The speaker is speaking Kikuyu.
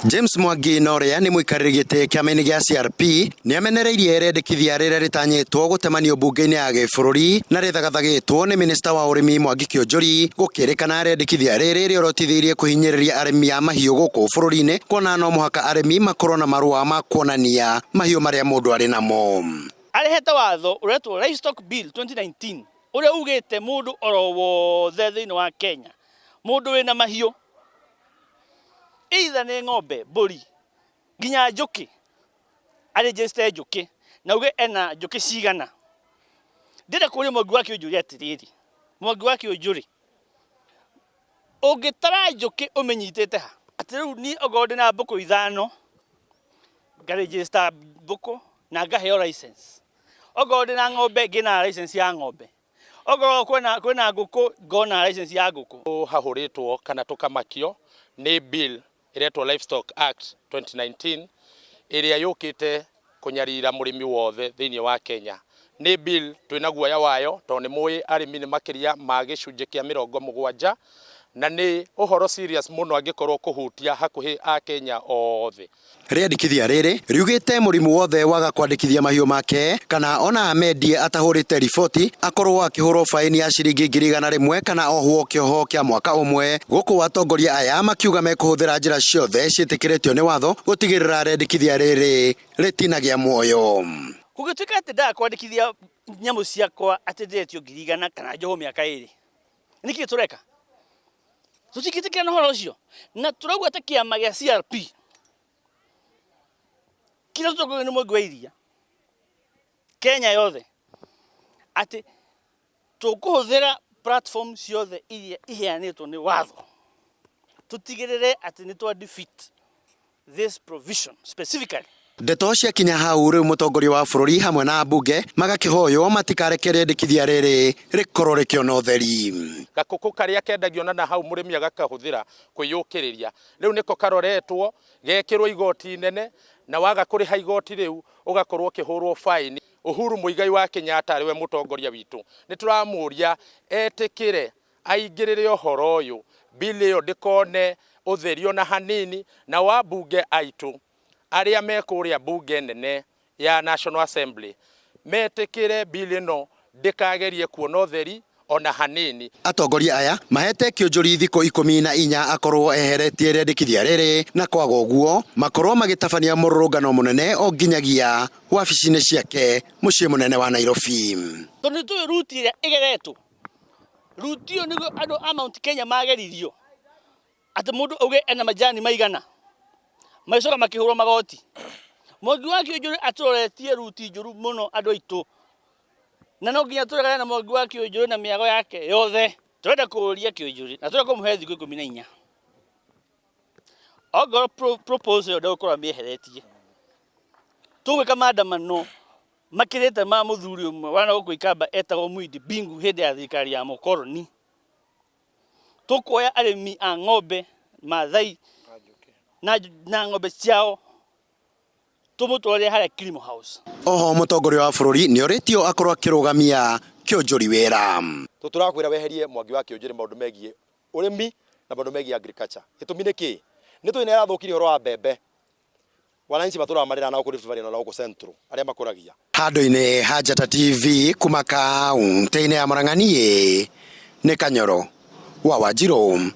James Mwangi na ũrĩa nĩ mũikarĩri gĩtĩ kĩama-inĩ gĩa CRP nĩ amenereirie rĩendekithia rĩrĩa rĩtanyĩtwo gũtemanio mbunge-inĩ ya gĩbũrũri na rĩthagathagĩtwo nĩ minista wa ũrĩmi Mwangi Kĩũnjũri. Gũkĩrĩkana rĩendekithia rĩrĩ rĩorotithĩirie kũhinyĩrĩria arĩmi a mahiũ gũkũ bũrũri-inĩ, kuona no mũhaka arĩmi makorwo na marũa ma kuonania mahiũ marĩa mũndũ arĩ namo. Arehete watho ũretwo Livestock Bill 2019 ũrĩa ugĩte mũndũ oro wothe thĩinĩ wa Kenya, mũndũ wĩna mahiũ, either nĩ ng'ombe, mbũri, nginya njũkĩ, arĩnjĩcite njũkĩ na uge ena njũkĩ cigana. Ndĩrenda kũria Mwangi wa Kĩũnjũrĩ atĩrĩrĩ, Mwangi wa Kĩũnjũrĩ, ũngĩtara njũkĩ ũmĩnyitĩte ha? Atĩ rĩu niĩ okorwo ndĩna mbũkũ ithano, ngarĩnjĩcita mbũkũ na ngaheo license. Okorwo ndĩna ng'ombe, ngĩna license ya ng'ombe. Okorwo kwĩna ngũkũ, ngona license ya ngũkũ. Tũhahũrĩtwo kana tũkamakio nĩ bill ĩretwo Livestock Act 2019 ĩrĩa yũkĩte kũnyarira mũrĩmi wothe thĩinĩ wa Kenya. Nĩ bill twĩna guoya wayo tondũ nĩ mũĩ arĩmi nĩ makĩria ma gĩcunjĩ kĩa 70 na nĩ ũhoro serious mũno angĩkorwo kũhutia hakuhĩ a Kenya othe. Rĩandĩkithia rĩrĩ riugĩte mũrĩmi wothe waga kwandĩkithia mahiũ make kana ona amendie atahũrĩte riboti akorwo akĩhũrwo baĩni ya ciringi 100,000 kana ohwo kĩoho kĩa mwaka ũmwe, gũkũ atongoria aya makiuga mekũhũthĩra njĩra ciothe ciĩtĩkĩrĩtio nĩ watho gũtigĩrĩra rĩandĩkithia rĩrĩ rĩtinagĩa muoyo. Kũngĩtuĩka atĩ ndaga kwandĩkithia nyamũ ciakwa atĩ ndĩretio 100,000 kana njohwo mĩaka 2, nĩkĩ tũreka? Tũtingĩtĩkĩra na ũhoro ũcio, na tũrauga ta kĩama gĩa CRP kĩrĩa tũtongorio nĩ Mwangi wa Iria Kenya yothe, atĩ tũkũhũthĩra platform ciothe iria iheanĩtwo nĩ watho tũtigĩrĩre atĩ nĩ twa defeat this provision specifically. Ndeto ciakinya hau rĩu mũtongoria wa bũrũri hamwe na ambunge magakĩhoywo matikareke rĩendekithia rĩrĩ rĩkorwo rĩkĩona ũtheri. Gakũkũ karĩa kendagio na hau mũrĩmi agakahũthĩra kwĩyũkĩrĩria rĩu nĩko karoretwo gekĩrwo igoti inene, na waga kũrĩha igoti rĩu ũgakorwo ũkĩhũrwo faini. Uhuru Muigai wa Kenyatta arĩwe mũtongoria witũ, nĩ tũramũria etĩkĩre aingĩrĩre ũhoro ũyũ, bill ĩyo ndĩkone ũtheri ona hanini, na wambunge aitũ arĩa me kũrĩa mbunge nene ya National Assembly metĩkĩre bill ĩno ndĩkagerie kuona ũtheri ona hanini. Atongoria aya mahete Kĩũnjũri thikũ 14 akorwo eheretie rĩandĩkithia rĩrĩ, na kwaga ũguo makorwo magĩtabania mũrũrũngano mũnene o nginyagia wabici-inĩ ciake mũciĩ mũnene wa Nairobi. Tondũ nĩ tũĩ route ĩrĩa ĩgeretwo, route ĩyo nĩguo andũ a Mount Kenya mageririo atĩ mũndũ auge ena majani maigana, magĩcoka makĩhũrwo magoti. Mwangi wa Kĩũnjũrĩ atũroretie route njũru mũno andũ aitũ, na no nginya tũregane na Mwangi wa Kĩũnjũrĩ na mĩago yake yothe. Tũrenda kũũria Kĩũnjũrĩ na tũrenda kũmũhe thikũ 14, ongorwo proposal ĩyo ndegũkorwo amĩeheretie, tũgwĩka maandamano makĩrĩte ma mũthuri ũmwe wana gũkũ Ikamba etagwo Muindi Mbingu hĩndĩ ya thirikari ya mũkoroni. Tũkuoya arĩmi a ng'ombe Maathai na ng'ombe ciao tũmũtwarĩre harĩa Kilimo House. Oho mũtongoria wa bũrũri nĩ orĩtio akorwo akĩrũgamia Kĩũnjũri wĩra. Tũrakwĩra weherie Mwangi wa Kĩũnjũrĩ maũndũ megiĩ ũrĩmi na maũndũ megiĩ agriculture. Gĩtũmi nĩ kĩĩ? Nĩ tũĩ nĩ arathũkirie ũhoro wa mbembe. Wananchi matũraga marĩra na gũkũ Rift Valley na gũkũ Central arĩa makũragia. Handũ-inĩ ha Njata TV kuma kaunti-inĩ ya Murang'a, niĩ nĩ Kanyoro wa Wanjirũ.